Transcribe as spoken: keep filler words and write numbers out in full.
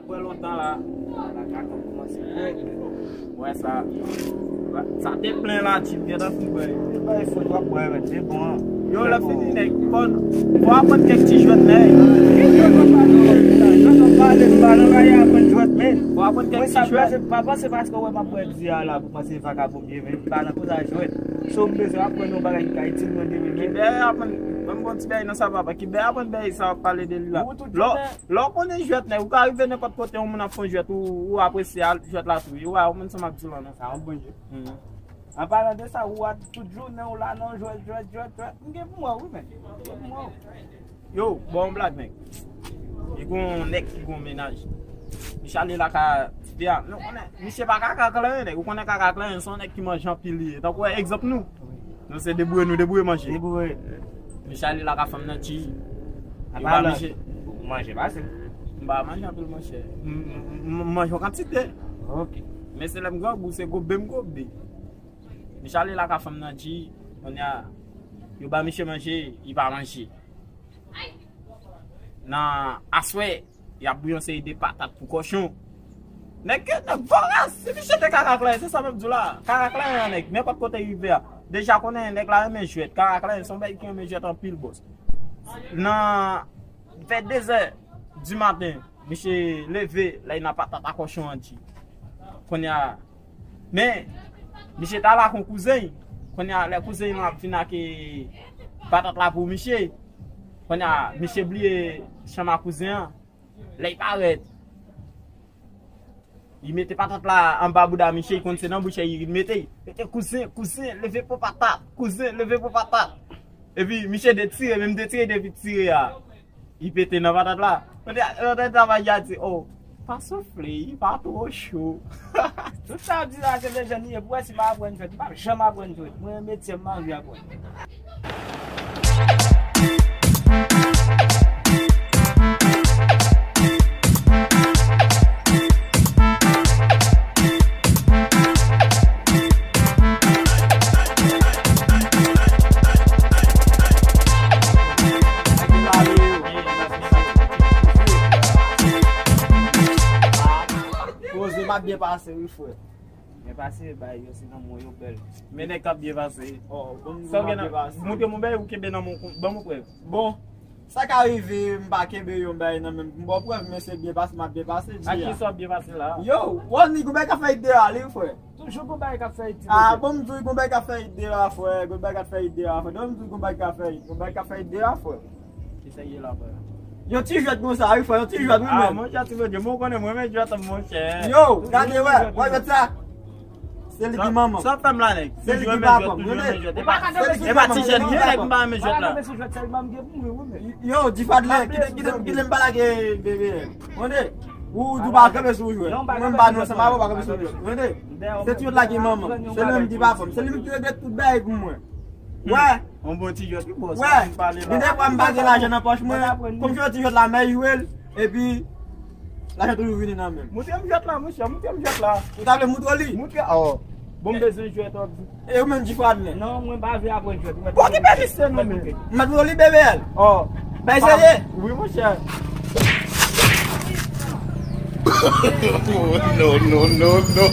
Pran lontan la. La kaka kòmanse. Wè sa. Sa te plen la, Jim, gentan fin bwè. Te bay fòt w ap bwè, men te bon. Yo, lè fini, nèg, fò, fò aprann kèk ti jwèt, nèg. Fò aprann kèk ti jwèt. Pa panse paske w wè m ap bwè di a la, pou panse vakabon m ye, men m pa nan koze a jwèt. So, m bezwen aprann yon bagay ki ka itil mwen demen, men. Kibè aprann, ban m bon ti bagay nan sa, papa. Kibè aprann bagay sa w ap pale de li la. Lò, lè w konnen jwèt, nèg, ou ka rive nenpòt kote, yon moun ap fè yon jwèt, ou, ou apresye jwèt la tou. Ou wè, ou menm sa m ap di w la, non? Sa yon bon jwèt. An palan de sa, ou a tout jounen ou la nan jwèt, jwèt, jwèt, jwèt. M gen pou m wè w, wi, men. M gen pou m wè w. Yo, bon, yon blag, nèg. Li gon nèg ki gon mennaj. Misye ale lakay tifi a. Men ou konnen, misye pa kaka kleren, nèg. Ou konnen kaka kleren, se yon nèg ki manje anpil li ye. Tankou, egzanp, nou. Nou se debouye, nou debouye manje. Debouye. Misye ale lakay fanm nan, ti. Yo ba misye. Ou manje pase. M pa manje anpil, monchè. M, m, m, m manje yon kantite. Ok. Men se lè m grangou, se gobe m gobe. Misye ale lakay fanm nan, ti. Kounye a, yo ba misye manje, li pa manje. Nan aswè, y ap bouyi yon seri de patat pou kòchon. Nèg, nèg voras, si misye te kaka kleren, se sa m ap di w la. Kaka kleren, nèg, nenpòt kote rive a. Deja konnen nèg la renmen jwèt. Kaka kleren, se yon bèl ki renmen jwèt anpil, bòs. Nan vè dezè di maten, misye leve, lè nan patat a kòchon an di. Kounye a, men, misye t al ak yon kouzen. Kounye a, lè kouzen an ap vin ak, eh, patat la pou misye. Kounye a, misye bliye chanm a kouzen an. Lè l parèt, li mete patat la anba bouda misye, li konn se nan bouch li, li mete, mete kouzen, kouzen, leve pran patat, kouzen, leve pran patat. Epi misye detire, menm detire, depi tire a, li pete nan patat la. Kounye a, lòt travay a di, oh, pa soufle, li pa twò cho. Tout sa w ap di la, se de jèn li ye. Pou wè si m aprann jwèt. M p ap janm aprann jwèt. Mwen, metye m, m anvi aprann. Poze, m ap byen pase, wi, frè. Byen pase, bay yo se nan mwen yo bèl. Men nèg k ap byen pase. Oh, bon, sa w gen nan, montre m yon bagay ou kenbe nan men w, ban m yon prèv. Bon, sa ka rive, m pa kenbe yon bagay nan men m, m ba w prèv, men se byen pase, m ap byen pase, di a. A ki sa w ap byen pase la? Yo, w ap ni gon bagay k ap fè ide a, li, frè. Toujou gon bagay k ap fè ide. Ah, bon, m di w gon bagay k ap fè ide a, frè, gon bagay k ap fè ide a, frè. Bon, m di w gon bagay k ap fè, gon bagay k ap fè ide a, frè. Ki sa ye la, frè? Yon ti jwèt konsa, wi, frè, yon ti jwèt, wi, menm. Ah, monchè, ti Bondye, mwen konnen, mwen renmen jwèt, monchè. Yo, gade, wè, wè jwèt sa? Se li ki manman. Sa fè m la, nèg? Se li ki papa m, tande? E pa ti jèn, nèg, m pa renmen jwèt la. Yo, di Fadlè, kite, kite, kite m pale ak bebe. Tande? Ou, ou pa kanpe sou jwèt. Mwen, m pa nan ansanm avè w, pa kanpe sou jwèt. Tande? Se ti jwèt la ki manman. Se li menm ki papa m. Se li menm ki regle tout bagay pou mwen. Wè. Yon bon ti jwèt, wi, bòs. Wè. Gen de fwa m pa gen lajan nan pòch mwen. Kòm se yon ti jwèt la, mèy jwe l. Epi, lajan toujou vini nan men m. Montre m jwèt la, monchè, montre m jwèt la. Ou ta vle montre li? Montre, oh. Bon, m bezwen jwèt, oh. E ou menm, di Fadlè? Non, mwen pa vle aprann jwèt. Bon, ki bèl misye, non, men. M ap montre li, bebe, al. Oh. Bay serye? Wi, monchè. No, no, no, no.